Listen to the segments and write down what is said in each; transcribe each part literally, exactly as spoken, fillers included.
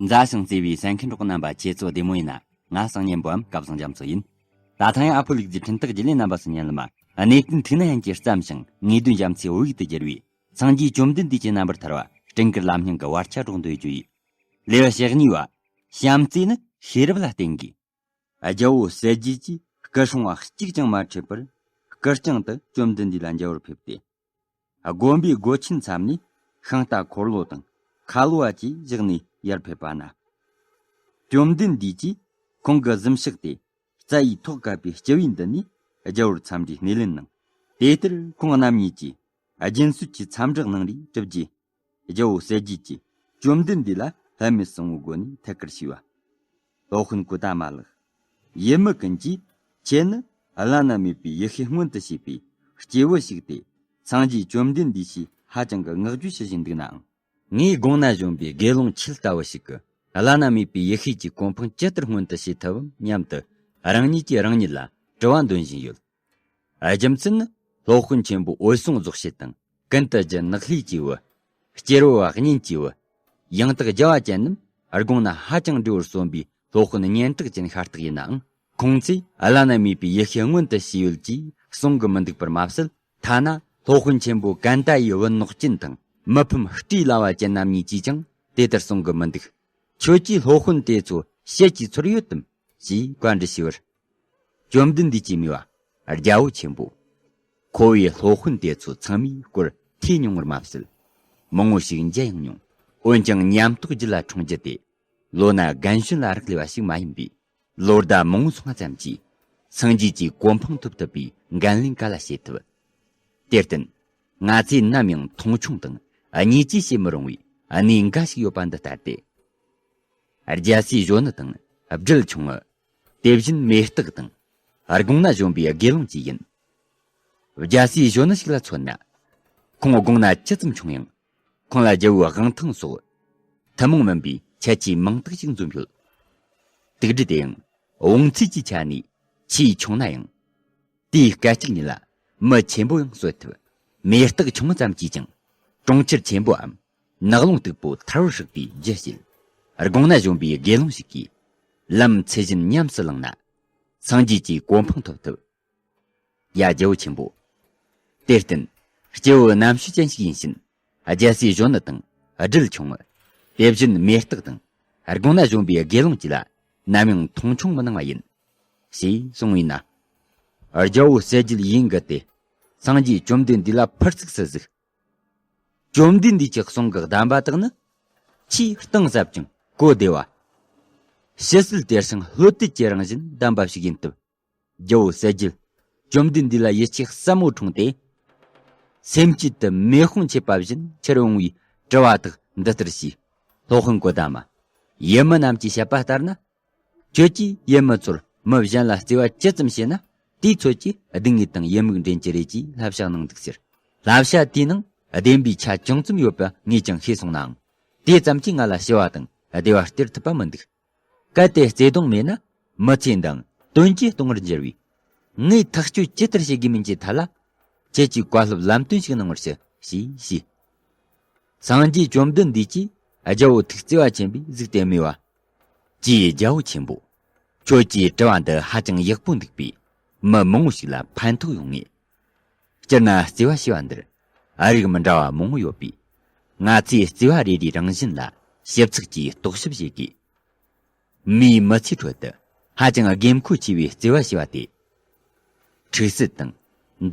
མཛའ་ཞིང་བརྩེ་བའི་གསན་མཁན་གྲོགས་རྣམ་པ། ཁྱེད་ཚོ་བདེ་མོ་ཡིན་ན། ང་གསང་སྙན་པོའམ་སྐལ་བཟང་རྒྱ་མཚོ་ཡིན། ད་ཐེངས་ཨ་ཕོ་ལུག་རྫི་འཕྲིན་སྟེགས་བརྒྱུད་ལས་རྣམ་པ་ཚོ་ཉན་ལ་མ། གནས་བརྟན་ཐུགས་ན་ཡན་གྱིས་བརྩམས་ཤིང་ངེས་དོན་རྒྱ་མཚོའི་བོད་ཡིག་ཏུ་བསྒྱུར་བའི་སངས་རྒྱས་བཅོམ་ལྡན་འདས་ཀྱི་རྣམ་པར་ཐར་བ་སྤྲིན་དཀར་ལམ་རྙིང་གི་བར་ཆ་སྒྲོག་འདོད་རྒྱུ་ཡིན། ལེའུ་ཞེ་གཉིས་པ། བྱམས་བརྩེ་ནི་ཤེས་རབ་ལ་བརྟེན་དགོས། རྒྱལ་པོ་གསལ་རྒྱལ་གྱིས་སྐུ་སྲུང་བ་གཅིག་ཀྱང་མ་ཁྲིད་པར་སྐུ་རྐྱང་དུ་བཅོམ་ལྡན་འདས་ལ་མཇལ་བར་ཕེབས་ཏེ། དགོན་པའི་སྒོ་ཆེན་མཚམས་ནས་ཤིང་རྟ་འཁོར་ལོ་དང་ཁ་ལོ་བ་བཅས་བཞག་ནས་ཡར་ཕེབས་པ་ན། བཅོམ་ལྡན་འདས་ཀྱིས་ཁོང་གི་གཟིམ་ཤག་སྟེ་རྩྭ་ཡི་ཐོག་བཀབ་པའི་སྤྱི་བོའི་མདུན་ནས་རྒྱལ་པོར་འཚམས་འདྲིའི་སྣེ་ལེན་གནང་། དེ་ལྟར་ཁོང་རྣམ་གཉིས་ཀྱིས་རྒྱུན་སྲོལ་གྱི་འཚམས་འདྲི་གནང་རིགས་གྲུབ་རྗེས། རྒྱལ་པོ་གསལ་རྒྱལ་གྱིས་བཅོམ་ལྡན་འདས་ལ་ལྷད་མེད་གསང་བའི་སྒོ་ནས་ཐད་ཀར་ཞུས་པ། སློབ་དཔོན་ཀུ་ཏ་མ་ལགས། ཡུལ་མི་ཀུན་གྱིས་ཁྱེད་ནི་བླ་ན་མེད་པའི་ཡེ་ཤེས་མངོན་དུ་བྱེད་པའི་སྐྱེས་བུ་ཞིག་སྟེ། སངས་རྒྱས་བཅོམ་ལྡན་འདས་ཞེས་ཧ་ཅང་གི་བསྔགས་བརྗོད་བྱེད་བཞིན་འདུག་ནའང་། ངས་དགོངས་ན་གཞོན་པའི་དགེ་སློང་ཁྱེད་ལྟ་བུ་ཞིག་གིས་བླ་ན་མེད་པའི་ཡེ་ཤེས་ཀྱི་གོ་འཕང་ཇི་ལྟར་མངོན་དུ་བྱེད་ཐུབ་བམ་སྙམ་དུ། རང་ཉིད་ཀྱིས་རང་ཉིད་ལ་དྲི་བ་འདོན་བཞིན་ཡོད། རྒྱུ་མཚན་ནི། སློབ་དཔོན་ཆེན་པོ་འོད་སྲུང་རྫོགས་བྱེད་དང་། ཀུན་ཏུ་རྒྱུ་ནགས་ལྷས་སྐྱེས་བུ། སྐྱེ་བོ་གཉེན་སྐྱེས་བུ། ཡང་དག་རྒྱལ་བ་ཅན་རྣམས་དགོངས་ན་ཧ་ཅང་འགྲེལ་བར་གསོན་པའི་སློབ་དཔོན་སྙན་གྲགས་ཅན་ཤ་སྟག་ཡིན་ནའང་། ཁོང་ཚོས་བླ་ན་མེད་པའི་ཡེ་ཤེས་མངོན་དུ་བྱས་ཡོད་ཅེས་གསུང་གི་མི་འདུག་པར་མ་ཟད། ཐ་ན་སློབ་དཔོན་ཆེན་པོ་ཀན་ཏ་ཡི་བུ་ནོག་ཅན་དང་མི་ཕམ་སྤྲེའུ་ལ་བ་ཅན་རྣམ་གཉིས་ཀྱིས་ཀྱང་དེ་ལྟར་གསུང་གི་མི་འདུག་ཁྱོད་ཀྱིས་སློབ་དཔོན་དེ་ཚོ་བཤད་ཀྱི་ཚོར་ཡོད་དམ་ཞེས་བཀའ་འདྲི་ཞུས་པར། བཅོམ་ལྡན་འདས་ཀྱིས་སྨྲས་པ། རྒྱལ་པོ་ཆེན་པོ། ཁོ་བོས་སློབ་དཔོན་དེ་ཚོ་ཚང་མའི་སྐོར་ཐོས་མྱོང་བར་མ་ཟད། མང་བོ་ཞིག་མཇལ་ཡང་མྱོང་། འོན་ཀྱང་ཉམས་རྟོགས་རྒྱུད་ལ་འཁྲུངས་རྒྱུ་དེ། ལོ་ན་རྒན་གཞོན་ལ་རག་ལས་པ་ཞིག་མ་ཡིན་པས། ལོ་ཟླ་མང་བོ་སོང་བ་ཙམ་གྱིས། སངས་རྒྱས་ཀྱི་གོ་འཕང་ཐོབ་ཐུབ་པའི་འགན་ལེན་ག་ལ་བྱེད་ཐུབ། དེར་བརྟེན། ང་ཚོས་ནམ་ཡང་མཐོང་ཆུང་དང་བརྙས་བཅོས་བྱེད་མི་རུང་བའི་གནས་འགའ་ཞིག་ཡོད་པ་འདི་ལྟར་ཏེ། རྒྱལ་སྲས་གཞོན་ནུ་དང་སྦྲུལ་ཆུང་ངུ། དེ་བཞིན་མེ་སྟག་དང་། དགོངས་ན་གཞོན་པའི་དགེ་སློང་བཅས་ཡིན། རྒྱལ་སྲས་གཞོན་ནུ་ཞིག་ལ་མཚོན་ན། ཁོང་དགོངས་ན་ཇི་ཙམ་ཆུང་ཡང་། ཁོང་ལ་རྒྱལ་པོའི་དབང་ཐང་སོགས། ཐུན་མོང་མིན་པའི་ཁྱད་ཆོས་མང་དག་ཞིག་འཛོམས་ཡོད། དུག་སྦྲུལ་དེ་ཡང་བོངས་ཚད་ཀྱི་ཆ་ནས་ཆེས་ཆུང་ན་ཡང་། དེའི་སྐད་ཅིག་ཉིད་ལ་མི་ཆེན་པོ་ཡང་གསོད་ཐུབ། མེ་སྟག་ཆུང་ཙམ་གྱིས་ཀྱང་གྲོང་ཁྱེར་ཆེན་པོའམ་ནགས་ཀློང་སྟུག་པོ་ཐལ་བར་བསྲེགས་པའི་རྒྱུ་བྱེད། དགོངས་ན་གཞོན་པའི་དགེ་སློང་ཞིག་གིས་ལམ་ཚུལ་བཞིན་ཉམས་སུ་བླངས་ན། སངས་རྒྱས་ཀྱི་གོ་འཕང་ཐོབ་ཐུབ། ཡ་རྒྱལ་པོ་ཆེན་པོ། དེར་བརྟེན། སྐྱེ་བོ་རྣམ་དཔྱོད་ཅན་ཞིག་ཡིན་ཕྱིན། རྒྱལ་སྲས་གཞོན་ནུ་དང་སྦྲུལ་ཆུང་ངུ། དེ་བཞིན་མེ་སྟག་དང་། དགོངས་ན་གཞོན་པའི་དགེ་སློང་བཅས་ལ་ནམ་ཡང་མཐོང་ཆུང་མི་གནང་བ་ཡིན། ཞེས་གསུངས་པས་ན། རྒྱལ་པོ་གསལ་རྒྱལ་ཡིད་འགུལ་ཏེ། སངས་རྒྱས་བཅོམ་ལྡན་འདས་ལ་ཕུར་ཚུགས་སུ་གཟིགས། བཅོམ་ལྡན་འདས་ཀྱི་གསུང་གི་གདམས་པ་དག་ནི། ཆེས་གཏིང་ཟབ་ཅིང་གོ་བདེ་བ། ཕྱི་སྲིད་དེར་སང་ལྷོད་དད་ཀྱི་རང་བཞིན་ལྡན་པ་ཞིག་ཡིན་སྟབས། རྒྱལ་པོ་གསལ་རྒྱལ། བཅོམ་ལྡན་འདས་ལ་ཡིད་ཆེས་ཟབ་མོ་འཁྲུངས་ཏེ། སེམས་བསྐྱེད་དུ་མེ་དཔུང་མཆེད་པ་བཞིན་ཁྱེར་འོང་བའི་དྲི་བ་དག་འདི་ལྟར་ཞུས། སློབ་དཔོན་ཀོ་ཏ་མ། ཡུལ་མི་རྣམས་ཀྱིས་བཤད་པ་ལྟར་ན། ཁྱོད་ཀྱིས་ཡུལ་མི་ཚོར་མི་གཞན་ལ་བརྩེ་བ་ཇི་ཙམ་བྱས་ན། དེའི་ཚོད་ཀྱིས་སྡུག་བསྔལ་དང་ཡི་མུག་འདྲེན་གྱི་རེད་ཅེས་བསླབ་བྱ་གནང་འདུག་ཟེར། བསླབ་བྱ་དེའི་ནང་བདེན་པའི་ཆ་ཅུང་ཙམ་ཡོད་པ་ངས་ཀྱང་ཤེས་སོང་ནའང་། དེ་ཙམ་གྱིས་ང་ལ་ཞི་བ་དང་བདེ་བ་སྟེར་ཐུབ་པ་མི་འདུག་གལ་ཏེ་བརྩེ་གདུང་མེད་ན། མི་ཚེ་འདིའང་དོན་གྱིས་སྟོང་བར་འགྱུར་བས། ངས་ཐག་གཅོད་ཇི་ལྟར་བྱེད་དགོས་མིན་གྱི་ཐད་ལ། ཁྱེད་ཀྱིས་བཀའ་སློབ་ལམ་སྟོན་ཞིག་གནང་བར་ཞུ། ཞེས་ཞུས། སངས་རྒྱས་བཅོམ་ལྡན་འདས་ཀྱིས་རྒྱལ་པོ་ཐུགས་བརྩེ་བ་ཆེན་པོས་གཟིགས་ཏེ་སྨྲས་པ། ཀྱེ་རྒྱལ་པོ་ཆེན་པོ། ཁྱོད་ཀྱི་དྲི་བ་འདི་ཧ་ཅང་ཡག་པོ་འདུག་པས། མི་མང་བོ་ཞིག་ལ་ཕན་ཐོགས་ཡོང་ངེས། སྤྱིར་ན་བརྩེ་བ་ཞེས་པ་འདིར་ཨ་རིགས་མི་འདྲ་བ་མང་བོ་ཡོད་པས། ང་ཚོས་བརྩེ་བ་རེ་རེའི་རང་བཞིན་ལ་ཞིབ་ཚགས་ཀྱིས་རྟོག་ཞིབ་བྱེད་དགོས། མིའི་མི་ཚེའི་ཁྲོད་དུ་ཧ་ཅང་དགོས་མཁོ་ཆེ་བའི་བརྩེ་བ་ཞེས་པ་སྟེ། འཁྲུག་སྲིད་དང་།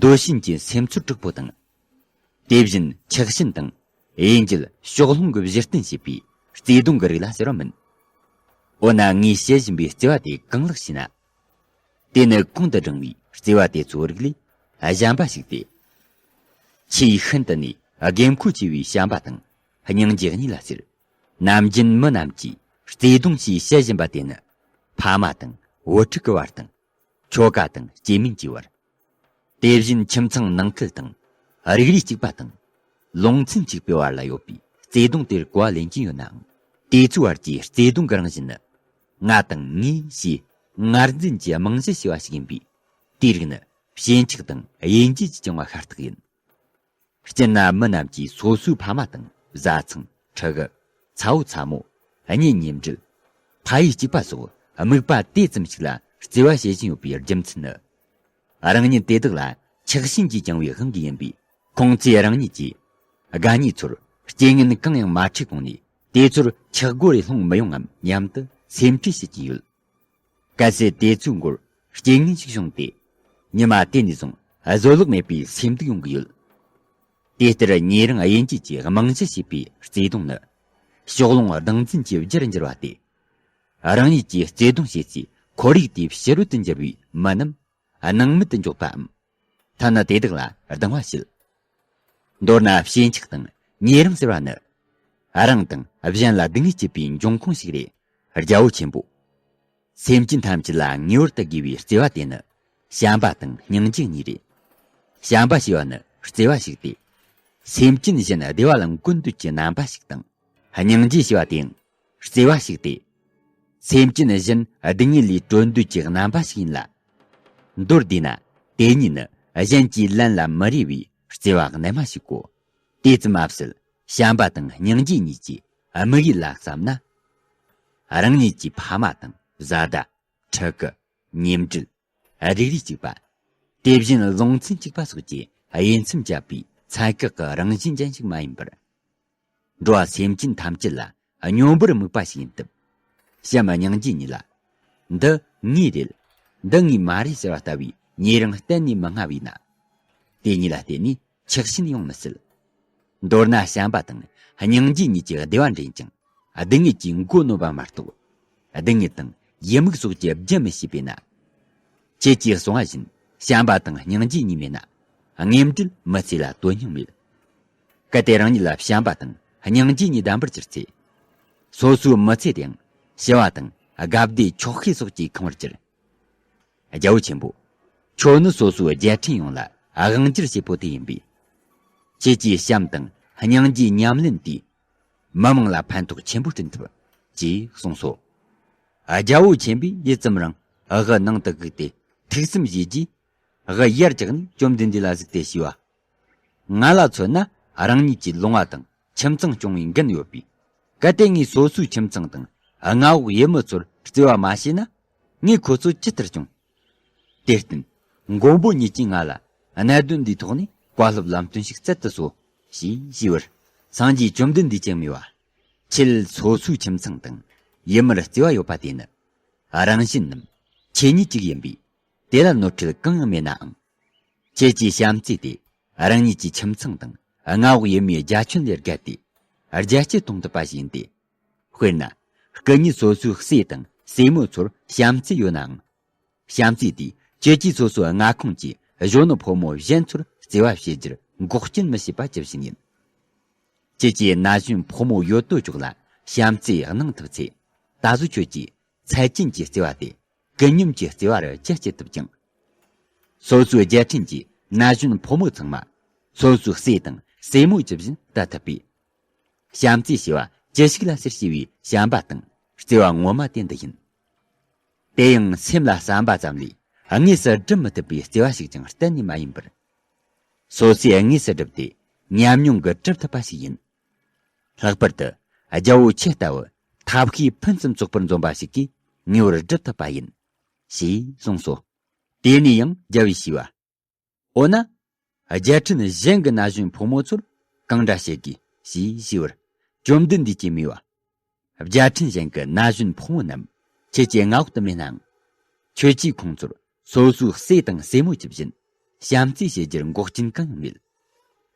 འདོད་ཞེན་གྱི་སེམས་ཚོར་དྲག་པོ་དང་། དེ་བཞིན་ཆགས་ཞེན་དང་། དབྱེ་འབྱེད་ཕྱོགས་ལྷུང་གི་གཞི་རྟེན་བྱེད་པའི་བརྩེ་གདུང་གི་རིགས་ལ་ཟེར་བ་མིན། འོ་ན་ངས་བཤད་བཞིན་པའི་བརྩེ་བ་དེ་གང་ལགས་ཤེ་ན། དེ་ནི་གོང་དུ་བགྲངས་པའི་བརྩེ་བ་དེ་ཚོའི་རིགས་ལས་གཞན་པ་ཞིག་སྟེ། ཆེས་ཤིན་ཏུ་ནས་དགོས་མཁོ་ཆེ་བའི་བྱམས་པ་དང་སྙིང་རྗེ་གཉིས་ལ་ཟེར། ནམ་རྒྱུན་མི་རྣམས་ཀྱིས་བརྩེ་གདུང་ཞེས་བཤད་བཞིན་པ་དེ་ནི་ཕ་མ་དང་བུ་ཕྲུག་གི་བར་དང་། ཁྱོ་ག་དང་སྐྱེ་དམན་གྱི་བར། དེ་བཞིན་ཁྱིམ་ཚང་ནང་ཁུལ་དང་། རིགས་རུས་གཅིག་པ་དང་། ལུང་ཚན་གཅིག་པའི་བར་ལ་ཡོད་པའི་བརྩེ་གདུང་དེར་གོ་བ་ལེན་གྱིན་ཡོད་ནའང་། དེ་ཚོའི་བར་གྱི་བརྩེ་གདུང་གི་རང་བཞིན་ནི། ང་དང་ངའི་ཞེས་ངར་འཛིན་གྱི་རྨང་གཞི་ཞེས་པ་ཞིག་ཡིན་པས། དེའི་རིགས་ནི་ཞེན་ཆགས་དང་དབྱེ་འབྱེད་ཀྱིས་བསྐྱངས་པ་ཤ་སྟག་ཡིན། སྤྱིར་ན་མི་རྣམས་ཀྱིས་སོ་སོའི་ཕ་མ་དང་བཟའ་ཚང་ཕྲུ་གུ་ཚ་བོ་ཚ་མོ་ གཉེན་ཉེ་འབྲེལ། ཕ་ཡུལ་གཅིག་པ་སོགས་དམིགས་པ་དེ་ཙམ་ཞིག་ལ་བརྩེ་བ་བྱེད་བཞིན་ཡོད་པའི་རྒྱུ་མཚན་ནི། རང་ཉིད་དེ་དག་ལ་ཆགས་ཞེན་གྱིས་བསྐྱངས་པའི་དབང་གིས་ཡིན་པས། ཁོང་ཚོས་རང་ཉིད་ཀྱི་དགའ་ཉེ་ཚོར་རྐྱེན་ངན་གང་ཡང་མ་འཕྲད་གོང་ནས། དེ་ཚོར་ཆག་སྒོ་རེ་སློང་མི་ཡོང་ངམ་སྙམ་དུ་སེམས་ཁྲལ་བྱེད་ཀྱིན་ཡོད། གལ་སྲིད་དེ་ཚོའི་མགོར་རྐྱེན་ངན་ཞིག་བྱུང་སྟེ། ཉི་མ་དེ་ནས་བཟུང་བཟོད་གླགས་མེད་པའི་སེམས་སྡུག་ཡོང་གི་ཡོད། དེ་ལྟར་ཉེ་རིང་དབྱེ་འབྱེད་ཀྱིས་རྨང་གཞི་བྱས་པའི་བརྩེ་དུང་ནི། ཕྱོགས་ལྷུང་སྡང་འཛིན་གྱི་རྒྱུར་འགྱུར་བ་སྟེ། རང་ཉིད་ཀྱིས་བརྩེ་དུང་བྱེད་སའི་ཁོར་ཡུག་དེའི་ཕྱི་རོལ་དུ་འགྱུར་བའི་མི་རྣམས་སྣང་མེད་དུ་འཇོག་པའམ། ཐ་ན་དེ་དག་ལ་སྡང་བ་བྱེད། མདོར་ན་ཞེན་ཆགས་དང་ཉེ་རིང་ཟེར་བ་ནི། རང་དང་གཞན་ལ་སྡུག་བསྔལ་སྐྱེད་པའི་འབྱུང་ཁུངས་ཤིག་རེད། རྒྱལ་བོ་ཆེན་པོ། སེམས་ཅན་ཐམས་ཅད་ལ་ངེས་པར་དུ་དགོས་པའི་བརྩེ་བ་དེ་ནི། བྱམས་པ་དང་སྙིང་རྗེ་གཉིས་རེད། བྱམས་པ་ཞེས་པ་ནི་བརྩེ་བ་ཞིག་སྟེ། སེམས་ཅན་གཞན་བདེ་བ་ལ་འགོད་འདོད་ཀྱི་རྣམ་པ་ཞིག་དང་། སྙིང་རྗེ་ཞེས་པ་དེའང་བརྩེ་བ་ཞིག་སྟེ། སེམས་ཅན་གཞན་སྡུག་བསྔལ་ལས་གྲོལ་འདོད་ཀྱི་རྣམ་པ་ཞིག་ཡིན་ལ། མདོར་བསྡུས་ན། དེ་གཉིས་ནི་གཞན་གྱིས་ལན་ལ་མི་རེ་བའི་བརྩེ་བ་རྣལ་མ་ཞིག་གོ། དེ་ཙམ་མ་ཟད། བྱམས་པ་དང་སྙིང་རྗེ་གཉིས་ཀྱི་དམིགས་ཡུལ་ལ་བསམ་ན། རང་ཉིད་ཀྱི་ཕ་མ་དང་བཟའ་ཟླ། ཕྲུ་གུ། ཉེ་འབྲེལ། རིགས་རུས་གཅིག་པ། དེ་བཞིན་ལུང་ཚན་གཅིག་པ་སོགས་ཀྱི་དབྱེ་མཚམས་བཅད་པའི་ཚན་ཁག་གི་རང་བཞིན་ཅན་ཞིག་མ་ཡིན་པར། འགྲོ་བ་སེམས་ཅན་ཐམས་ཅད་ལ་སྙོམས་པར་དམིགས་པ་ཞིག་ཡིན་སྟབས། བྱམས་སྙིང་རྗེ་གཉིས་ལ། འདི་ངའི་རེད། འདི་ངའི་མ་རེད་ཟེར་བ་ལྟ་བུའི་ཉེ་རིང་གཏན་ནས་མི་སྔ་བས་ན། དེ་གཉིས་ལ་བརྟེན་ནས་ཆགས་ཞེན་ཡོང་མི་སྲིད། མདོར་ན་བྱམས་པ་དང་སྙིང་རྗེ་གཉིས་ཀྱི་བདེ་བ་འདྲེན་ཅིང་སྡུག་བསྔལ་གྱི་མགོ་གནོན་པ་མ་གཏོགས། སྡུག་བསྔལ་དང་ཡི་མུག་སོགས་ཀྱི་རྒྱུ་མི་ཤེས་པས་ན། ཁྱེད་ཀྱིས་གསུངས་པ་བཞིན་བྱམས་པ་དང་སྙིང་རྗེ་གཉིས་མེད་ན། དངོས་འབྲེལ་མི་ཚེ་ལ་དོན་སྙིང་མེད། གལ་ཏེ་རང་ཉིད་ལ་བྱམས་པ་དང་སྙིང་རྗེ་གཉིས་ལྡན་པར་གྱུར་ཚེ། སོ་སོའི་མི་ཚེ་དེའང་ཞི་བ་དང་དགའ་བདེ་ཆོག་ཤེས་སོགས་ཀྱིས་ཁེངས་པར་གྱུར། རྒྱལ་བོ་ཆེན་པོ། ཁྱོད་ནི་སོ་སོའི་རྒྱལ་ཕྲན་ཡོངས་ལ་དབང་སྒྱུར་བྱེད་པོ་དེ་ཡིན་པས། ཁྱེད་ཀྱིས་བྱམས་དང་སྙིང་རྗེའི་ཉམས་ལེན་དེས། མི་དམངས་ལ་ཕན་ཐོགས་ཆེན་པོ་བསྐྲུན་ཐུབ། ཅེས་གསུངས་སོ། རྒྱལ་བོ་ཆེན་པོས་ཡུད་ཙམ་རིང་དབུ་ནང་དུ་བཀུག་སྟེ་ཐུགས་བསམ་བཞེས་རྗེས། དབུ་ཡར་བཀྱགས་ནས་བཅོམ་ལྡན་འདས་ལ་གཟིགས་ཏེ་ཞུས་པ། ང་ལ་མཚོན་ན་རང་ཉིད་ཀྱིས་ལོང་བ་དང་ཁྱིམ་ཚང་སྐྱོང་བའི་འགན་ཡོད་པས། གལ་ཏེ་ངས་སོ་སོའི་ཁྱིམ་ཚང་དང་མངའ་འོག་ཡུལ་མི་ཚོར་བརྩེ་བ་མ་བྱས་ན། ངས་ཁོ་ཚོ་ཇི་ལྟར་སྐྱོང་། དེར་བརྟེན། མགོན་པོ་ཉིད་ཀྱིས་ང་ལ་གནད་དོན་འདིའི་ཐོག་ནས་བཀའ་སློབ་ལམ་སྟོན་ཞིག་སྩལ་དུ་གསོལ། ཞེས་ཞུས་པར། སངས་རྒྱས་བཅོམ་ལྡན་འདས་ཀྱིས་སྨྲས་པ། ཁྱེད་སོ་སོའི་ཁྱིམ་ཚང་དང་ཡུལ་མིར་བརྩེ་བ་ཡོད་པ་དེ་ནི། རང་གཞན་རྣམས་ཁྱེད་ཉིད་གཅིག་ཡིན་པས། དེ་ལ་ནོར་འཁྲུལ་གང་ཡང་མེད་ནའང་། ཁྱེད་ཀྱི་བྱམས་བརྩེ་དེ་རང་ཉིད་ཀྱི་ཁྱིམ་ཚང་དང་མངའ་འོག་ཡུལ་མིའི་རྒྱ་ཁྱོན་ལས་བརྒལ་ཏེ། རྒྱ་སྐྱེད་གཏོང་ཐུབ་པ་ཞིག་ཡིན་ཏེ། དཔེར་ན། སྐུ་ཉིད་སོ་སོའི་སྲས་དང་སྲས་མོ་ཚོར་བྱམས་བརྩེ་ཡོད་ནའང་། བྱམས་བརྩེ་དེས་ཁྱེད་ཀྱིས་སོ་སོའི་མངའ་ཁོངས་ཀྱི་གཞོན་ནུ་ཕོ་མོ་གཞན་ཚོར་བརྩེ་བ་བྱེད་རྒྱུར་འགོག་རྐྱེན་མི་བྱེད་པ་ཇི་བཞིན་ཡིན། ཁྱེད་ཀྱིས་ན་གཞོན་ཕོ་མོ་ཡོད་དོ་ཅོག་ལ་བྱམས་བརྩེ་གནང་ཐུབ་ཚེ། ད་གཟོད་ཁྱོད་ཀྱིས་ཚད་ཅན་གྱི་བརྩེ་བ་དེ་ཀུན་སྙོམས་ཀྱི་བརྩེ་བ་རུ་རྒྱ་སྐྱེད་ཐུབ་ཅིང་། སོ་སོའི་རྒྱལ་ཕྲན་གྱི་ན་གཞོན་ཕོ་མོ་ཚང་མ་སོ་སོའི་སྲས་དང་སྲས་མོ་ཇི་བཞིན་ལྟ་ཐུབ་པས། བྱམས་བརྩེ་ཞེས་པ་ཅི་ཞིག་ལ་ཟེར་ཞེས་པའི་བྱམས་པ་དང་བརྩེ་བ་ངོ་མ་དེ་འདི་ཡིན། དེ་ཡང་སེམས་ལ་བསམ་པ་ཙམ་ལས་དངོས་སུ་སྒྲུབ་མི་ཐུབ་པའི་བརྩེ་བ་ཞིག་ཀྱང་གཏན་ནས་མ་ཡིན་པར། སོ་སོས་དངོས་སུ་བསྒྲུབས་ཏེ་ཉམས་མྱོང་གིས་གྲུབ་ཐུབ་པ་ཞིག་ཡིན། ལྷག་པར་དུ་རྒྱལ་པོ་ཁྱེད་ལྟ་བུ་ཐབས་ཤེས་ཕུན་སུམ་ཚོགས་པར་འཛོམས་པ་ཞིག་གིས་ངེས་པར་སྒྲུབ་ཐུབ་པ་ཡིན། ཞེས་གསུངས་སོ། དེ་ནས་ཡང་རྒྱལ་པོས་ཞུས་པ། འོ་ན། རྒྱལ་ཕྲན་གཞན་གྱི་ན་གཞོན་ཕོ་མོ་ཚོར་གང་འདྲ་བྱེད་དགོས་ཞེས་ཞུས་པར། བཅོམ་ལྡན་འདས་ཀྱིས་སྨྲས་པ། རྒྱལ་ཕྲན་གཞན་གྱི་ན་གཞོན་ཕོ་མོ་རྣམས་ཁྱེད་ཀྱི་མངའ་འོག་ཏུ་མེད་ནའང་། ཁྱོད་ཀྱིས་ཁོང་ཚོར་སོ་སོའི་སྲས་དང་སྲས་མོ་ཇི་བཞིན་བྱམས་བརྩེ་བྱེད་རྒྱུར་འགོག་རྐྱེན་གང་ཡང་མེད།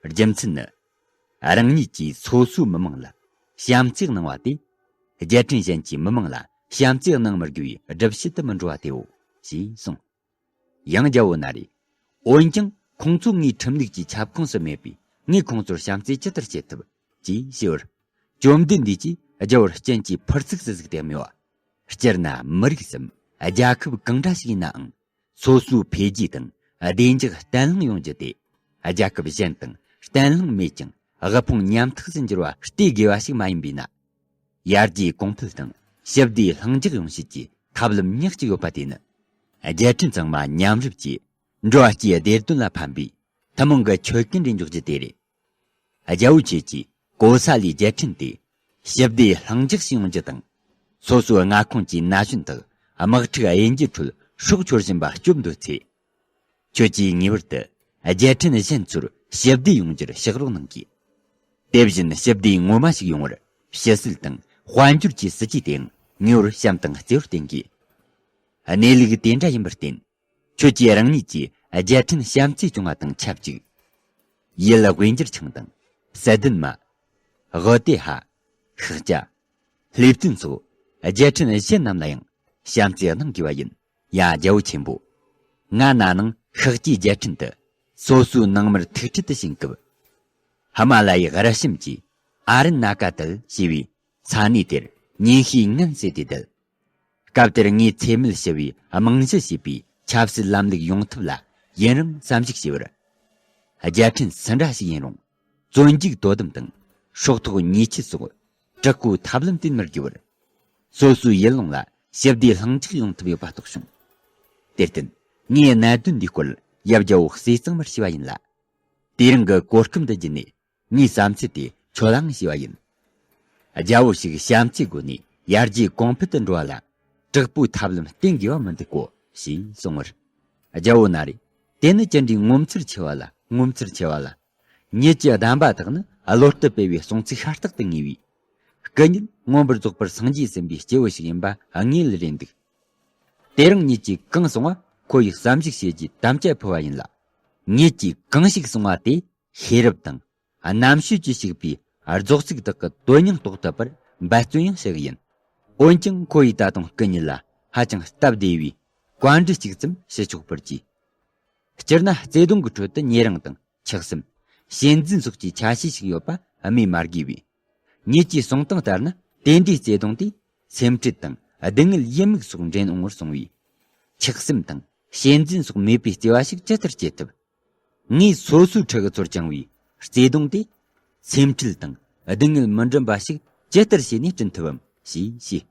རྒྱུ་མཚན་ནི། རང་ཉིད་ཀྱིས་སོ་སོའི་མི་དམངས་ལ་བྱམས་བརྩེ་གནང་བ་དེ། རྒྱལ་ཕྲན་གཞན་གྱི་མི་དམངས་ལ་བྱམས་བརྩེ་གནང་མི་དགོས་པའི་སྒྲུབ་བྱེད་དུ་མི་འགྲོ་བ་དེའོ། ཞེས་གསུངས། ཡང་རྒྱལ་པོ་ན་རེ། འོན་ཀྱང་ཁོང་ཚོ་ངའི་ཁྲིམས་ལུགས་ཀྱི་ཁྱབ་ཁོངས་སུ་མེད་པས་ངས་ཁོང་ཚོར་བྱམས་བརྩེ་ཇི་ལྟར་བྱེད་ཐུབ། ཅེས་ཞུས་པར། བཅོམ་ལྡན་འདས་ཀྱིས་རྒྱལ་པོར་སྤྱན་གྱི་ཕུར་ཚུགས་སུ་གཟིགས་ཏེ་སྨྲས་པ། སྤྱིར་ན་མི་རིགས་སམ་རྒྱལ་ཁབ་གང་འདྲ་ཞིག་ཡིན་ནའང་། སོ་སོའི་འཕེལ་རྒྱས་དང་བདེ་འཇགས་བརྟན་ལྷིང་ཡོང་རྒྱུ་དེ། རྒྱལ་ཁབ་གཞན་དང་བརྟན་ལྷིང་མེད་ཀྱང་དབུལ་ཕོངས་ཉམ་ཐག་ཏུ་འགྱུར་བ་སྟེར་དགོས་པ་ཞིག་མ་ཡིན་པས་ན། ཡར་རྒྱས་གོང་འཕེལ་དང་ཞི་བདེ་ལྷིང་འཇགས་ཡོང་བྱེད་ཀྱི་ཐབས་ལམ་ཉག་གཅིག་ཡོད་པ་དེ་ནི། རྒྱལ་ཕྲན་ཚང་མ་མཉམ་རུབ་ཀྱིས་འགྲོ་བ་སྤྱིའི་བདེ་དོན་ལ་ཕན་པའི་ཐུན་མོང་གི་ཆོད་གན་རེ་འཇོག་རྒྱུ་དེ་རེད། རྒྱལ་པོ་ཁྱེད་ཀྱིས་གོ་ས་ལའི་རྒྱལ་ཕྲན་དེ་ ཞི་བདེ་ལྷིང་འཇགས་ཤིག་ཡོང་རྒྱུ་དང་། སོ་སོའི་མངའ་ཁོངས་ཀྱི་ན་གཞོན་དག་དམག་འཁྲུག་གཡུལ་འགྱེད་ཁྲོད་སྲོག་ཤོར་བཞིན་པ་སྐྱོབ་འདོད་ཚེ། ཁྱོད་ཀྱིས་ངེས་པར་དུ་རྒྱལ་ཕྲན་གཞན་ཚོར་ཞི་བདེ་ཡོང་རྒྱུར་ཕྱག་རོགས་གནང་དགོས། དེ་བཞིན་ཞི་བདེ་ངོ་མ་ཞིག་ཡོང་བར་ཕྱི་སྲིད་དང་དཔལ་འབྱོར་གྱི་སྲིད་ཇུས་དེའང་ངེས་པར་བྱམས་དང་བརྩེ་བར་བརྟེན་དགོས། གནས་ལུགས་དེ་འདྲ་ཡིན་པར་བརྟེན། ཁྱོད་ཀྱིས་རང་ཉིད་ཀྱི་རྒྱལ་ཕྲན་བྱམས་བརྩེ་སྐྱོང་བ་དང་ཆབས་ཅིག་ཡུལ་དབུས་འགྱུར་ཆང་དང་། སད་དན་མ། དབུ་ཏེ་ཧ། ཤཱཀྱ། ལྷེབ་ཏུན་སོགས་རྒྱལ་ཕྲན་གཞན་རྣམས་ལ་ཡང་བྱམས་བརྩེ་གནང་དགོས་པ་ཡིན། ཡ་རྒྱལ་པོ་ཆེན་པོ། ང་ན་ནིང་ཤཱཀྱའི་རྒྱལ་ཕྲན་དུ་སོ་སོའི་ནང་མིར་ཐུག་འཕྲད་དུ་ཕྱིན་སྐབས། ཧི་མ་ལ་ཡའི་རི་གཤམ་གྱི་ཨ་རུ་ན་ཀ་ཏལ་ཞེས་པའི་ས་གནས་དེར་ཉིན་ཤས་ངལ་གསོས་ཏེ་བསྡད། སྐབས་དེར་ངས་ཚེ་མེད་ཞི་བའི་རྨང་གཞི་ཞེས་པའི་ཆབ་སྲིད་ལམ་ལུགས་ཡོང་ཐབས་ལ་ཡུན་རིང་བསམ་གཞིག་བྱས་པར། རྒྱལ་ཕྲན་སུ་འདྲ་ཞིག་ཡིན་རུང་། བཙོན་འཇུག་དོ་དམ་དང་། སྲོག་ཐོག་ཉེས་ཆད་སོགས་དྲག་པོའི་ཐབས་ལམ་བསྟེན་མི་དགོས་པར། སོ་སོའི་ཡུལ་ལུང་ལ་ཞི་བདེ་ལྷིང་འཇགས་ཡོང་ཐབས་ཡོད་པ་རྟོགས་བྱུང་། དེར་བརྟེན། ངས་གནད་དོན་འདིའི་སྐོར་ཡབ་རྒྱལ་པོ་ཟས་གཙང་མར་ཞུས་པ་ཡིན་ལ། དེ་རིང་གི་གོ་སྐབས་འདི་བརྒྱུད་ནས། ངའི་བསམ་ཚུལ་དེ་ཁྱོད་ལའང་ཞུས་པ་ཡིན། རྒྱལ་པོ་ཞིག་བྱམས་བརྩེའི་སྒོ་ནས་ཡར་རྒྱས་གོང་འཕེལ་དུ་འགྲོ་བ་ལ། དྲག་པོའི་ཐབས་ལམ་བསྟེན་དགོས་པ་མི་འདུག་གོ། ཞེས་གསུངས་པར། རྒྱལ་པོ་ན་རེ། དེ་ནི་ཅི་འདྲའི་ངོ་མཚར་ཆེ་བ་ལ། ངོ་མཚར་ཆེ་བ་ལ། ཉིད་ཀྱི་གདམས་པ་དག་ནི་གློ་རུ་སྤེལ་བའི་གསུང་ཚིག་ཤ་སྟག་ཏུ་ངེས་པས། སྐུ་ཉིད་མངོན་པར་རྫོགས་པར་སངས་རྒྱས་ཟིན་པའི་སྐྱེས་བུ་ཞིག་ཡིན་པ་ངེས་ལ་རེ་འདུག་དེ་རིང་ཉིད་ཀྱིས་གང་གསུང་བ་ཁོ་ཡིས་བསམ་གཞིག་བྱེད་རྒྱུའི་དམ་བཅའ་ཕུལ་བ་ཡིན་ལ། ཉིད་ཀྱིས་གང་ཞིག་གསུང་བ་དེ་ཤེས་རབ་དང་། རྣམ་དཔྱོད་ཀྱིས་ཕྱུག་པའི་རྫོགས་ཚིག་དག་གི་དོན་སྙིང་རྟོགས་ཐུབ་པར་འབད་བརྩོན་ཡང་བྱེད་ཀྱི་ཡིན། འོན་ཀྱང་ཁོ་ཡིས་ད་དུང་སྐུ་ཉིད་ལ་ཧ་ཅང་སྟབས་བདེ་བའི་བཀའ་འདྲི་གཅིག་ཙམ་ཞུ་ཆོག་པར་གྱིས། སྤྱིར་ན་བརྩེ་དུང་གི་ཁྲོད་དུ་ཉེ་རིང་དང་ཆགས་སེམས། ཞེན་འཛིན་སོགས་ཀྱི་ཆ་ཤས་ཤིག་ཡོད་པ་སྨོས་མ་དགོས་པས། ཉིད་ཀྱི་གསུང་སྟངས་ལྟར་ན་དེ་འདྲའི་བརྩེ་དུང་དེ་སེམས་ཁྲལ་དང་སྡུག་བསྔལ་ཡིད་མུག་སོགས་འདྲེན་འོང་བར་གསུངས་པས། ཆགས་སེམས་དང་ཞེན་འཛིན་སོགས་མེད་པའི་བརྩེ་བ་ཞིག་ཇི་ལྟར་སྐྱེ་ཐུབ། ངས་སོ་སོའི་ཕྲུ་གུ་ཚོར་བཅངས་པའི་བརྩེ་དུང་དེ། སེམས་ཁྲལ་དང་སྡུག་བསྔལ་མི་འདྲེན་པ་ཞིག་ཇི་ལྟར་བྱས་ནས་བསྐྲུན་ཐུབ་བམ་ཞེས་བཤད།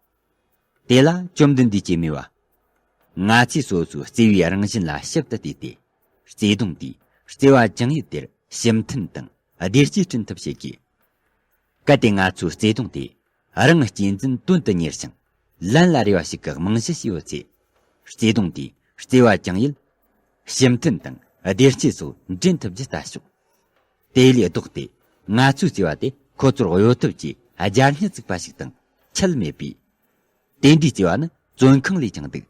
དེ་ལ་བཅོམ་ལྡན་འདས་ཀྱིས་སྨྲས་པ། ང་ཚོས་སོ་སོའི་བརྩེ་བའི་རང་བཞིན་ལ་ཞིབ་ཏུ་བལྟས་ཏེ། བརྩེ་དུང་དེས་བརྩེ་བ་བཅངས་ཡུལ་དེར་ཕྱི་མཐུན་དང་བདེ་སྐྱིད་བསྐྲུན་ཐབས་བྱེད་དགོས། གལ་ཏེ་ང་ཚོའི་བརྩེ་དུང་དེ་རང་གཅེས་འཛིན་དོན་དུ་གཉེར་ཞིང་ལན་ལ་རེ་བ་ཞིག་གི་རྨང་གཞི་ཞིག་ཡོད་ཚེ། བརྩེ་དུང་དེས་བརྩེ་བ་བཅངས་ཡུལ། ཕྱི་མཐུན་དང་བདེ་སྐྱིད་སོགས་འདྲེན་ཐུབ་རྒྱུ་ལྟ་ཞོག་དེ་ལས་ལྡོག་སྟེ་ང་ཚོའི་བརྩེ་བ་དེ་ཁོ་ཚོར་གཡོ་ཐབས་ཀྱིས་སྦྱར་སྙི་བཙུགས་པ་ཞིག་དང་ཁྱད་མེད་པས། དེ་འདྲའི་བརྩེ་བ་ནི་བཙོན་ཁང་ལས་ཀྱང་སྡུག་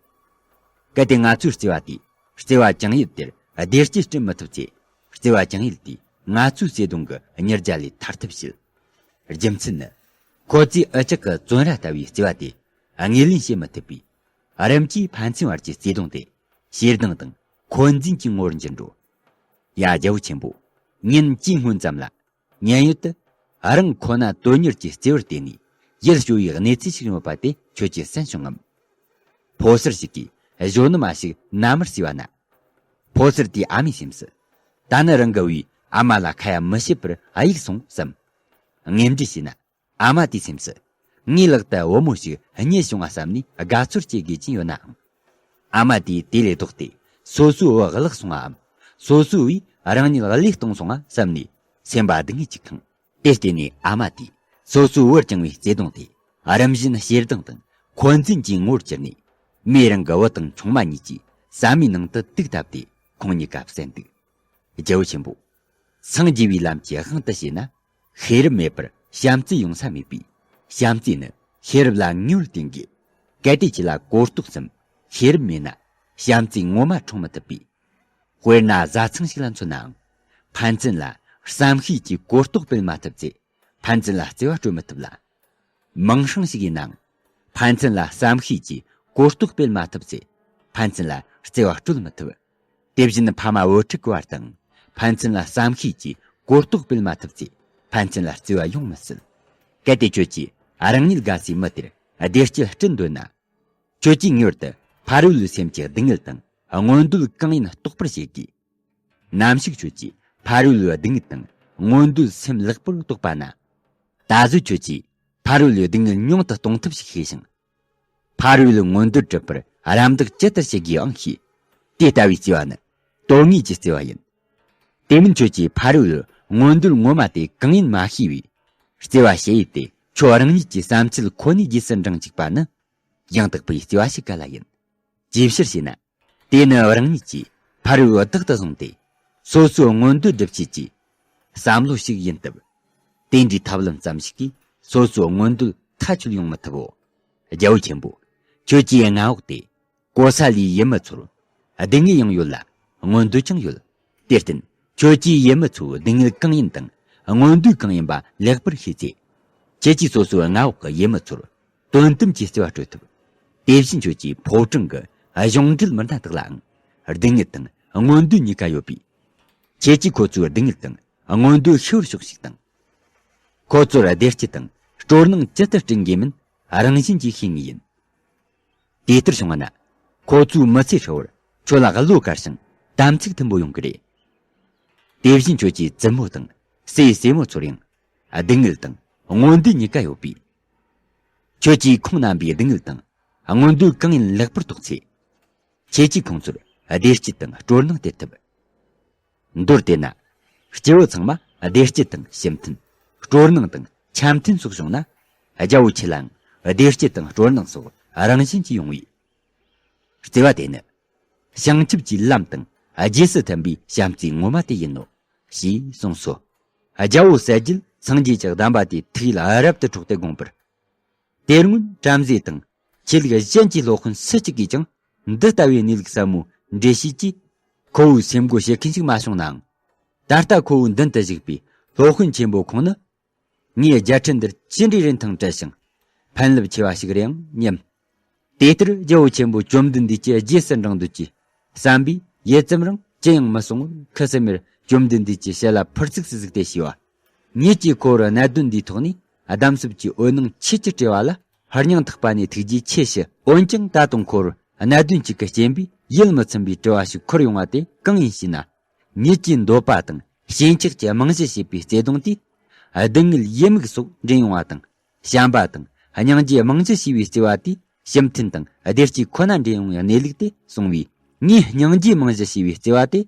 གལ་ཏེ་ང་ཚོའི་བརྩེ་བ་དེས་བརྩེ་བ་བཅངས་ཡུལ་དེར་བདེ་སྐྱིད་བསྐྲུན་མི་ཐུབ་ཚེ། བརྩེ་བ་བཅངས་ཡུལ་དེས་ང་ཚོའི་བརྩེ་དུང་གི་གཉེར་རྒྱ་ལས་ཐར་ཐབས་བྱེད། རྒྱུ་མཚན་ནི། ཁོ་ཚོས་འུ་ཅག་གི་བཙོན་ར་ལྟ་བུའི་བརྩེ་བ་དེ་ངོས་ལེན་བྱེད་མི་ཐུབ་པས། རིམ་གྱིས་ཕན་ཚུན་བར་གྱི་བརྩེ་དུང་དེ་ཞེ་སྡང་དང་འཁོན་འཛིན་གྱི་ངོ་བོར་འགྱུར་འགྲོ། ཡ་རྒྱལ་པོ་ཆེན་པོ། ཉིན་གཅིག་སྔོན་ཙམ་ལ། མཉན་ཡོད་དུ། རང་ཁོ་ན་དོན་གཉེར་གྱི་བརྩེ་བར་བརྟེན་ནས་ཡིད་སྐྱོ་བའི་གནས་ཚུལ་ཞིག་ཡོད་པ་དེ་ཁྱོད་ཀྱིས་གསན་བྱུང་ངམ། ཕོ་གསར་ཞིག་གིས་གཞོན་ནུ་མ་ཞིག་མནའ་མར་བསུས་པ་ན། ཕོ་གསར་དེའི་ཨ་མའི་སེམས་སུ། ད་ནི་རང་གི་བུས་ཨ་མ་ལ་ཁ་ཡ་མི་བྱེད་པར་གཡུགས་སོང་བསམ། ངན་འབྲེལ་བྱས་ན། ཨ་མ་དེའི་སེམས་སུ། ངའི་ལག་ཏུ་བུ་མོ་ཞིག་རྙེད་བྱུང་བ་བསམ་ནས་དགའ་ཚོར་སྐྱེ་དགོས་ཀྱིན་ཡོད་ནའང་། ཨ་མ་དེས་དེ་ལས་ལྡོག་སྟེ་སོ་སོའི་བུ་བརླག་སོང་བའམ། སོ་སོའི་བུས་རང་ཉིད་བློས་གཏོང་སོང་བ་བསམ་ནས་སེམས་པ་སྡུག་བསྔལ་གྱིས་ཁེངས། དེར་བརྟེན་ནས་ཨ་མ་དེས་སོ་སོའི་བུར་བཅངས་པའི་བརྩེ་དུང་དེ་རིམ་བཞིན་ཞེ་སྡང་དང་འཁོན་འཛིན་གྱི་ངོ་བོར་གྱུར་ནས། མོས་རང་གི་བུ་དང་ཆུང་མ་གཉིས་ཀྱི་ཟ་མའི་ནང་དུ་དུག་བཏབ་སྟེ་ཁོང་གཉིས་ཀ་བསད་འདུག་རྒྱལ་པོ་ཆེན་པོ། སངས་རྒྱས་པའི་ལམ་གྱི་དབང་དུ་བྱས་ན། ཤེས་རབ་མེད་པར་བྱམས་བརྩེ་ཡོང་ས་མེད་པས། བྱམས་བརྩེ་ནི་ཤེས་རབ་ལ་ངེས་པར་བརྟེན་དགོས། གལ་ཏེ་ཁྱེད་ལ་གོ་རྟོགས་སམ་ཤེས་རབ་མེད་ན། བྱམས་བརྩེ་ངོ་མ་འཁྲུངས་མི་ཐུབ་པས། དཔེར་ན་བཟའ་ཚང་ཞིག་ལ་མཚོན་ནའང་། ཕན་ཚུན་ལ་བསམ་ཤེས་ཀྱི་གོ་རྟོགས་སྤེལ་མ་ཐུབ་ཚེ། ཕན་ཚུན་ལ་བརྩེ་བ་སྤྲོད་མི་ཐུབ་ལ། མིང་སྲིང་ཞིག་ཡིན་ནའང་། ཕན་ཚུན་ལ་བསམ་ཤེས་ཀྱི་གོ་རྟོགས་སྤེལ་མ་ཐུབ་ཚེ། ཕན་ཚུན་ལ་བརྩེ་བ་སྤྲོད་མི་ཐུབ། དེ་བཞིན་ཕ་མ་བུ་ཕྲུག་གི་བར་དང་། ཕན་ཚུན་ལ་བསམ་ཤེས་ཀྱི་གོ་རྟོགས་སྤེལ་མ་ཐུབ་ཚེ། ཕན་ཚུན་ལ་བརྩེ་བ་ཡོང་མི་སྲིད། གལ་ཏེ་ཁྱོད་ཀྱིས་རང་ཉིད་དགའ་སའི་མི་དེར་བདེ་སྐྱིད་སྐྲུན་འདོད་ན། ཁྱོད་ཀྱིས་ངེས་པར་དུ་ཕ་རོལ་པོའི་སེམས་ཀྱི་སྡུག་བསྔལ་དང་མངོན་འདོད་གང་ཡིན་རྟོགས་པར་བྱེད་དགོས། ནམ་ཞིག་ཁྱོད་ཀྱིས་ཕ་རོལ་པོའི་སྡུག་བསྔལ་དང་མངོན་འདོད་སེམས་ལེགས་པོར་རྟོགས་པ་ན། ད་གཟོད་ཁྱོད་ཀྱིས་ཕ་རོལ་པོའི་སྡུག་བསྔལ་ཉུང་དུ་གཏོང་ཐབས་ཤིག་ཤེས་ཤིང་། ཕ་རོལ་པོའི་མངོན་འདོད་སྒྲུབ་པར་རམ་འདེགས་ཇི་ལྟར་བྱེད་དགོས་ཨང་ཤེས། དེ་ལྟ་བུའི་བརྩེ་བ་ནི་དོན་དངོས་ཀྱི་བརྩེ་བ་ཡིན། དེ་མིན་ཁྱོད་ཀྱིས་ཕ་རོལ་པོའི་མངོན་འདོད་ངོ་མ་དེ་གང་ཡིན་མ་ཤེས་པས། བརྩེ་བ་བྱེད་ཡུལ་དེ་ ཁྱོད་རང་ཉིད་ཀྱི་བསམ་ཚུལ་ཁོ་ནའི་རྗེས་སུ་འབྲང་བཅུག་པ་ནི། ཡང་དག་པའི་བརྩེ་བ་ཞིག་ག་ལ་ཡིན། ཅིའི་ཕྱིར་ཞེ་ན། དེ་ནི་རང་ཉིད་ཀྱིས་ཕ་རོལ་བདག་ཏུ་བཟུང་སྟེ། སོ་སོའི་མངོན་འདོད་སྒྲུབ་བྱེད་ཀྱི་བསམ་བློ་ཞིག་ཡིན་སྟབས། དེ་འདྲའི་ཐབས་ལམ་ཙམ་ཞིག་གིས་སོ་སོའི་མངོན་འདོད་མཐའ་འཁྱོལ་ཡོང་མི་ཐུབ་བོ། རྒྱལ་བོ་ཆེན་པོ། ཁྱོད་ཀྱིས་མངའ་འོག་དེ། གོ་ས་ལས་ཡིན་མི་ཚོར། སྡུག་བསྔལ་ཡང་ཡོད་ལ། མངོན་འདོད་ཀྱང་ཡོད། དེར་བརྟེན། ཁྱོད་ཀྱིས་ཡིན་མི་ཚོའི་སྡུག་བསྔལ་གང་ཡིན་དང་། མངོན་འདོད་གང་ཡིན་པ་ལེགས་པར་ཤེས་ཚེ། ཁྱེད་ཀྱིས་སོ་སོའི་མངའ་འོག་གི་ཡུལ་མི་ཚོར་དོན་དམ་གྱི་བརྩེ་བ་སྤྲོད་ཐུབ། དེ་བཞིན་ཁྱོད་ཀྱིས་ཕོ་བྲང་གི་གཞུང་འབྲེལ་མི་སྣ་དག་ལའང་སྡུག་བསྔལ་དང་མངོན་འདོད་གཉིས་ཀ་ཡོད་པས། ཁྱེད་ཀྱིས་ཁོ་ཚོའི་སྡུག་བསྔལ་དང་མངོན་འདོད་ཤེས་པར་ཤོག་ཞིག་དང་། ཁོ་ཚོར་བདེ་སྐྱིད་དང་སྤྲོ་སྣང་ཇི་ལྟར་བསྐྲུན་དགོས་མིན་རང་བཞིན་གྱིས་ཤེས་ངེས་ཡིན། དེ་ལྟར་བྱུང་བ་ན། ཁོ་ཚོའི་མི་ཚེ་ཧྲིལ་བོར་ཁྱོད་ལ་བློ་དཀར་ཞིང་དམ་ཚིག་མཐུན་པོ་ཡོང་གི་རེད། དེ་བཞིན་ཁྱོད་ཀྱི་བཙུན་མོ་དང་སྲས་སྲས་མོ་ཚོར་ཡང་སྡུག་བསྔལ་དང་མངོན་འདོད་གཉིས་ཀ་ཡོད་པས། ཁྱོད་ཀྱིས་ཁོང་རྣམ་པའི་སྡུག་བསྔལ་དང་མངོན་འདོད་གང་ཡིན་ལེགས་པར་རྟོགས་ཚེ། ཁྱེད་ཀྱིས་ཁོང་ཚོར་བདེ་སྐྱིད་དང་སྤྲོ་སྣང་སྟེར་ཐུབ། མདོར་བལྟས་ན། སྐྱེ་བོ་ཚང་མ་བདེ་སྐྱིད་དང་ཞི་མཐུན། སྤྲོ་སྣང་དང་འཆམ་མཐུན་སོགས་བྱུང་ན། རྒྱལ་པོ་ཁྱེད་ལའང་བདེ་སྐྱིད་དང་སྤྲོ་སྣང་སོགས་རང་བཞིན་གྱིས་ཡོང་བས། བརྩེ་བ་དེ་ནི། བྱང་ཆུབ་ཀྱི་ལམ་དང་རྗེས་སུ་མཐུན་པའི་བྱམས་བརྩེའི་ངོ་མ་དེ་ཡིན་ནོ། ཞེས་གསུངས་སོ། རྒྱལ་པོ་གསལ་རྒྱལ་སངས་རྒྱས་ཀྱི་གདམས་པ་དེ་ཐུགས་ཡིད་རབ་ཏུ་འཕྲོག་སྟེ་དགོངས་པར། དེ་སྔོན་བྲམ་ཟེ་དང་ཆོས་ལུགས་གཞན་གྱི་སློབ་དཔོན་སུ་གཅིག་གིས་ཀྱང་འདི་ལྟ་བུའི་གནས་ལུགས་ཟབ་མོ་འགྲེལ་བཤད་ཀྱིས་ཁོ་བོའི་སེམས་སྒོ་ཕྱེ་མཁན་ཞིག་མ་བྱུང་ནའང་། ད་ལྟ་ཁོ་བོའི་མདུན་དུ་བཞུགས་པའི་སློབ་དཔོན་ཆེན་པོ་ཁོང་ནི་ངའི་རྒྱལ་ཕྲན་འདིར་ཅི་འདྲའི་རིན་ཐང་བྲལ་ཞིང་ཕན་རླབས་ཆེ་བ་ཞིག་རེད་ཡང་སྙམ། དེ་ལྟར་རྒྱལ་པོ་ཆེན་པོ་བཅོམ་ལྡན་འདས་ཀྱི་རྗེས་སུ་འབྲང་འདོད་ཀྱི་བསམ་པས་ཡིད་ཙམ་རང་ཅི་ཡང་མི་གསུང་བར་ཁུ་སིམ་མེར་བཅོམ་ལྡན་འདས་ཀྱི་ཞལ་ལ་ཕུར་ཚུགས་སུ་གཟིགས་ཏེ་ཞུས་པ། ངེད་ཀྱིས་ཁོ་བོར་གནད་དོན་འདིའི་ཐོག་ནས་གདམས་ཟབ་ཀྱི་འོད་སྣང་ཆེད་ཀྱི་དྲི་བ་ལ་སྙིང་ཐག་པ་ནས་ཐུགས་རྗེ་ཆེ་ཞུ། འོན་ཀྱང་ད་དུང་ཁོ་བོར་གནད་དོན་གཅིག་གི་རྐྱེན་པས་ཡིད་མི་ཚིམ་པའི་དྲི་བ་ཞིག་འཁོར་ཡོང་བ་དེ་གང་ཡིན་ཞེ་ན། ངེད་ཀྱིས་འདོད་པ་དང་ཞེན་ཆགས་ཀྱི་རྨང་གཞི་བྱས་པའི་བརྩེ་གདུང་དེ། སྡུག་བསྔལ་ཡི་མུག་སོགས་འདྲེན་ཡོང་བ་དང་། བྱམས་པ་དང་སྙིང་རྗེའི་རྨང་གཞི་བྱས་པའི་བརྩེ་བ་དེ་ཞི་མཐུན་དང་བདེ་སྐྱིད་ཁོ་ན་འདྲེན་ཡོང་བའི་གནས་ལུགས་དེ་གསུངས་པས། ངས་སྙིང་རྗེའི་རྨང་གཞི་བྱས་པའི་བརྩེ་བ་དེ་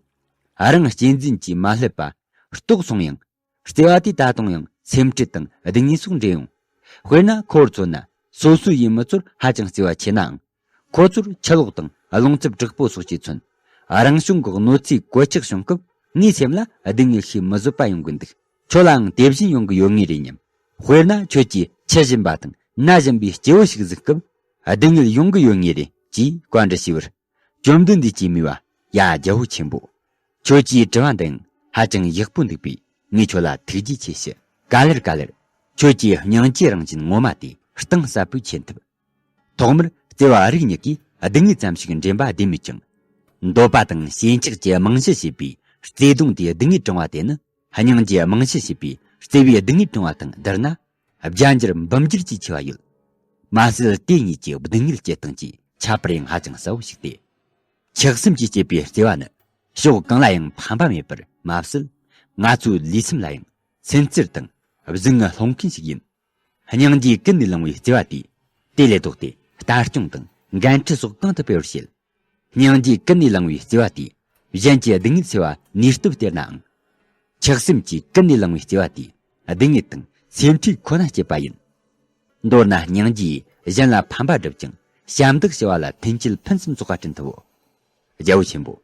རང་གཅེས་འཛིན་གྱིས་མ་བསླད་པ་རྟོགས་སོང་ཡང་། བརྩེ་བ་དེས་ད་དུང་ཡང་སེམས་ཁྲལ་དང་སྡུག་བསྔལ་སོགས་འདྲེན་ཡོང་། དཔེར་ན་ཁོ་བོར་མཚོན་ན་སོ་སོའི་ཡུལ་མི་ཚོར་ཧ་ཅང་བརྩེ་བ་ཆེ་ནའང་། ཁོ་ཚོར་ཆུ་ལོག་དང་རླུང་འཚུབ་དྲག་པོ་སོགས་ཀྱིས་མཚོན། རང་བྱུང་གི་གནོད་འཚེ་གོད་ཆག་བྱུང་སྐབས་ངའི་སེམས་ལ་སྡུག་བསྔལ་ཤེས་མི་བཟོད་པ་ཡོང་གི་འདུག་ཁྱོད་ལའང་དེ་བཞིན་ཡོང་གི་ཡོད་ངེས་རེད་སྙམ། དཔེར་ན་ཁྱོད་ཀྱིས་འཆི་བཞིན་པ་དང་ན་བཞིན་པའི་སྐྱེ་བོ་ཞིག་གཟིགས་སྐབས་སྡུག་བསྔལ་ཡོང་གི་ཡོད་ངེས་རེད་ཅེས་བཀའ་འདྲི་ཞུས་པར། བཅོམ་ལྡན་འདས་ཀྱིས་སྨྲས་པ། ཡ་རྒྱལ་པོ་ཆེན་པོ། ཁྱོད་ཀྱིས་དྲི་བ་འདི་ཡང་ཧ་ཅང་ཡག་པོ་འདུག་པས་ངས་ཁྱོད་ལ་ཐུགས་རྗེ་ཆེ་ཞུ། ག་ལེར་ག་ལེར་ཁྱོད་ཀྱིས་སྙིང་རྗེའི་རང་བཞིན་ངོ་མ་དེ་གཏིང་ཟབ་པོས་མཁྱེན་ཐུབ། ཐོག་མར་བརྩེ་བ་རིགས་གཉིས་ཀྱིས་སྡུག་བསྔལ་ཙམ་ཞིག་འདྲེན་པ་བདེན་མོད་ཀྱང་། འདོད་པ་དང་ཞེན་ཆགས་ཀྱི་རྨང་གཞི་བྱས་པའི་བརྩེ་གདུང་དེས་སྡུག་བསྔལ་དྲངས་པ་དེ་ནི་སྙིང་རྗེའི་རྨང་གཞི་བྱས་པའི་བརྩེ་བས་སྡུག་བསྔལ་དྲངས་པ་དང་བསྡུར་ན། བརྒྱ་འགྱུར་འབུམ་འགྱུར་གྱིས་ཆེ་བ་ཡོད། མ་ཟད་དེ་གཉིས་ཀྱི་སྡུག་བསྔལ་སྐྱེ་སྟངས་ཀྱི་ཁྱད་པར་ཡང་ཧ་ཅང་གསལ་བོ་ཞིག་སྟེ། ཆགས་སེམས་ཀྱིས་བསྐྱེད་པའི་བརྩེ་བ་ནི་ཕྱོགས་གང་ལ་ཡང་ཕན་པ་མེད་པར་མ་ཟད། ང་ཚོའི་ལུས་སེམས་ལ་ཡང་སུན་གཙེར་དང་གཟུགས་ངལ་སློང་མཁན་ཞིག་ཡིན། སྙིང་རྗེས་ཀུན་ནས་བསླངས་པའི་བརྩེ་བ་དེས་དེ་ལས་ལྡོག་སྟེ་ལྟ་སྐྱོང་དང་འགན་འཁྲི་སོགས་གང་དུ་སྤེལ་བར་བྱེད། སྙིང་རྗེས་ཀུན་ནས་བསླངས་པའི་བརྩེ་བ་དེས་གཞན་གྱི་སྡུག་བསྔལ་སེལ་བ་ནུས་སྟོབས་སྟེར་ནའང་། ཆགས་སེམས་ཀྱིས་ཀུན་ནས་བསླངས་པའི་བརྩེ་བ་དེས་སྡུག་བསྔལ་དང་སེམས་ཁྲལ་ཁོ་ན་བསྐྱེད་པ་ཡིན། མདོར་ན་སྙིང་རྗེས་གཞན་ལ་ཕན་པ་བསྒྲུབ་ཅིང་ཞབས་འདེགས་ཞུ་བ་ལ་མཐུན་རྐྱེན་ཕུན་སུམ་ཚོགས་པ་བསྐྲུན་ཐུབ་བོ། རྒྱལ་པོ་ཆེན་པོ།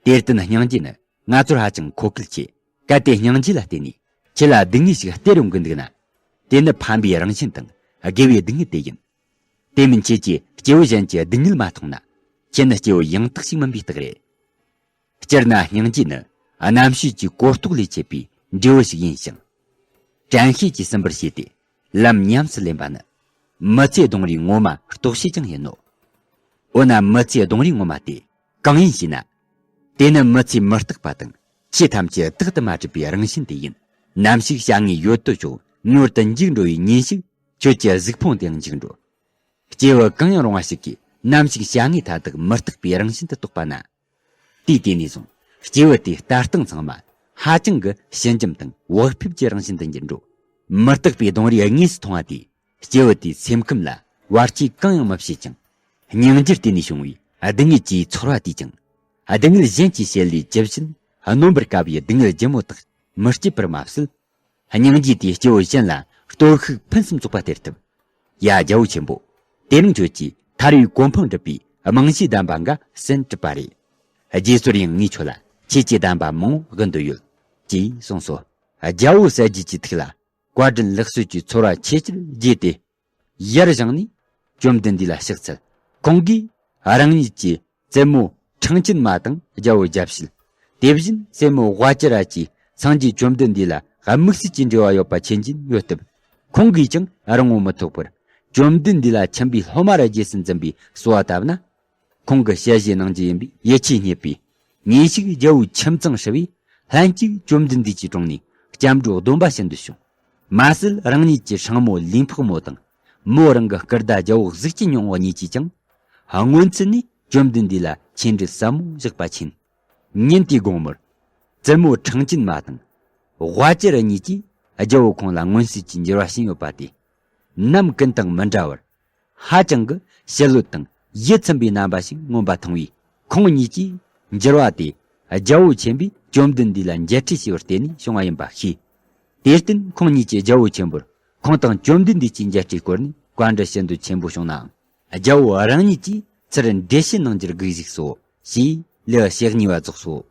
དེར་བརྟེན་སྙིང་རྗེ་ནི་ང་ཚོར་ཧ་ཅང་མཁོ་གལ་ཆེ། གལ་ཏེ་སྙིང་རྗེ་ལ་བརྟེན་ནས་ཁྱེད་ལ་སྡུག་བསྔལ་ཞིག་སྟེར་ཡོང་གི་འདུག་ན། དེ་ནི་ཕན་པའི་རང་བཞིན་དང་དགེ་བའི་སྡུག་བསྔལ་དེ་ཡིན། དེ་མིན་ཁྱེད་ཀྱིས་སྐྱེ་བོ་གཞན་གྱི་སྡུག་བསྔལ་མ་མཐོང་ན། ཁྱེད་ནི་སྐྱེ་བོ་ཡང་དག་ཞིག་མིན་པའི་རྟགས་རེད། སྤྱིར་ན་སྙིང་རྗེ་ནི་རྣམ་དཔྱོད་ཀྱི་གོ་རྟོགས་ལས་ཆད་པའི་འབྲས་བུ་ཞིག་ཡིན་ཞིང་། དྲན་ཤེས་ཀྱིས་ཟིན་པར་བྱས་ཏེ་ལམ་ཉམས་སུ་ལེན་པ་ནི། མི་ཚེའི་སྡོང་རིས་ངོ་མ་རྟོགས་བྱེད་ཀྱང་ཡིན་ནོ། འོ་ན་མི་ཚེའི་སྡོང་རིས་ངོ་མ་དེ་གང་ཡིན་ཞེ་ན། དེ་ནི་མི་ཚེ་མི་རྟག་པ་དང་ཆོས་ཐམས་ཅད་རྟག་ཏུ་མ་གྲུབ་པའི་རང་བཞིན་དེ་ཡིན། ནམ་ཞིག་བྱ་དངོས་ཡོད་དོ་ཅོག་མྱུར་དུ་འཇིག་འགྲོ་བའི་ཉིན་ཞིག་ཁྱོད་ཀྱི་གཟུགས་ཕུང་དེའང་འཇིག་འགྲོ། སྐྱེས་བུ་གང་ཡང་རུང་བ་ཞིག་གིས་ནམ་ཞིག་བྱ་དངོས་མཐའ་དག་མི་རྟག་པའི་རང་བཞིན་དུ་རྟོགས་པ་ན། དུས་དེ་ནས་བཟུང་སྐྱེས་བུ་དེའི་ལྟ་སྟངས་ཚང་མ་ཧ་ཅང་གི་ཞི་འཇམ་དང་བག་ཕེབས་ཀྱི་རང་བཞིན་དུ་འགྱུར་འགྲོ། མི་རྟག་པའི་སྡོང་རིས་དངོས་སུ་མཐོང་བ་དེས་སྐྱེས་བུ་དེའི་སེམས་ཁམས་ལ་བར་ཆད་གང་ཡང་མི་བྱེད་ཅིང་། སྙིང་རྗེར་བརྟེན་ནས་བྱུང་བའི་སྡུག་བསྔལ་གྱི་ཚོར་བ་དེས་ཀྱང་། སྡུག་བསྔལ་གཞན་གྱི་ཞལ་ལས་ཇི་བཞིན་གནོན་པར་དཀའ་བའི་སྡུག་བསྔལ་ལྗིད་མོ་དག་མི་སྐྱེད་པར་མ་ཟད། སྙིང་རྗེ་དེས་སྐྱེ་བོ་གཞན་ལ་ སྟོབས་ཤུགས་ཕུན་སུམ་ཚོགས་པ་སྟེར་ཐུབ། ཡ་རྒྱལ་བོ་ཆེན་པོ། དེ་རིང་ཁྱོད་ཀྱིས་ཐར་བའི་གོ་འཕང་སྒྲུབ་པའི་རྨང་གཞིའི་གདམས་པ་འགའ་གསན་གྲུབ་པ་རེད། རྗེས་སོར་ཡང་ངས་ཁྱོད་ལ་ཁྱེད་ཀྱི་གདམས་པ་མང་བོ་བསྒྲུབ་འདོད་ཡོད། ཅེས་གསུངས་སོ། རྒྱལ་བོ་གསལ་རྒྱལ་གྱི་ཐུགས་ལ་བཀའ་དྲིན་ལེགས་གསོལ་གྱི་ཚོར་བ་ཆེས་ཆེར་རྒྱས་ཏེ། ཡར་བཞེངས་ནས་བཅོམ་ལྡན་འདས་ལ་ཕྱག་འཚལ། ཁོང་གིས་རང་ཉིད་ཀྱི་བཙུན་མོ་ཁྲང་ཆེན་མ་དང་རྒྱལ་བོ་རྒྱལ་བྱེད། དེ་བཞིན་སྲས་མོ་ཝ་ཅི་ར་བཅས་སངས་རྒྱས་བཅོམ་ལྡན་འདས་ལ་དམིགས་བསལ་གྱི་འབྲེལ་བ་ཡོད་པ་ཆེན་ཅན་ཡོད་སྟབས། ཁོང་གིས་ཀྱང་རང་ངོ་མི་ཐོགས་པར་བཅོམ་ལྡན་འདས་ལ་ཁྱིམ་པའི་སློབ་མ་ར་རྗེས་སུ་འཛིན་པའི་གསོལ་བ་བཏབ་ན། ཁོང་གི་ཞལ་བཞེས་གནང་རྒྱུ་ཡིན་པའི་ཡིད་ཆེས་རྙེད་པས། ཉིན་ཞིག་རྒྱལ་བོའི་ཁྱིམ་ཚང་ཧྲིལ་བས་ལྷན་ཅིག་བཅོམ་ལྡན་འདས་ཀྱི་དྲུང་ནས་སྐྱབས་འགྲོ་སྡོམ་པ་ཞུ་འདོད་བྱུང་། མ་ཟད་རང་ཉིད་ཀྱི་སྲིང་མོ་ལུས་འཕགས་མོ་དང་། མོ་རང་གི་སྐུ་ཟླ་རྒྱལ་བོ་གཟུགས་ཅན་སྨྱུང་བོ་གཉིས་ཀྱིས་ཀྱང་། སྔོན་ཚུད་ནས་བཅོམ་ལྡན་འདས་ལ་ཆོས་འབྲེལ་ཟབ་མོ་བཞག་པ་མཁྱེན། ཉིན་དེའི་དགོང་མོར། བཙུན་མོ་ཁྲང་ཆེན་མ་དང་། ཝ་ཅི་ར་གཉིས་ཀྱིས་རྒྱལ་བོ་ཁོང་ལ་མངོན་གསལ་གྱི་འགྱུར་བ་ཕྱིན་ཡོད་པ་དེ། ནམ་ཀུན་དང་མི་འདྲ་བར། ཧ་ཅང་གི་ཞི་ལྷོད་དང་ཡིད་ཚིམ་པའི་རྣམ་པ་ཞིག་མངོན་པ་མཐོང་བས། ཁོང་གཉིས་ཀྱིས་འགྱུར་བ་དེ་རྒྱལ་བོ་ཆེན་པོས་བཅོམ་ལྡན་འདས་ལ་མཇལ་འཕྲད་བྱས་པར་བརྟེན་ནས་བྱུང་བ་ཡིན་པ་ཤེས། དེར་བརྟེན་ཁོང་གཉིས་ཀྱིས་རྒྱལ་བོ་ཆེན་པོར་ཁོང་དང་བཅོམ་ལྡན་འདས་ཀྱི་མཇལ་འཕྲད་སྐོར་ནས་བཀའ་འདྲི་ཞུ་འདོད་ཆེན་པོ་བྱུང་ནའང་། རྒྱལ་བོ་རང་ཉིད་ཀྱིས་ཚུར་འགྲེལ་བཤད་གནང་རྒྱུར་སྒུག་བཞུགས་སོ། ཞེས་ལེའུ་ཞེ་གཉིས་པ་རྫོགས་སོ།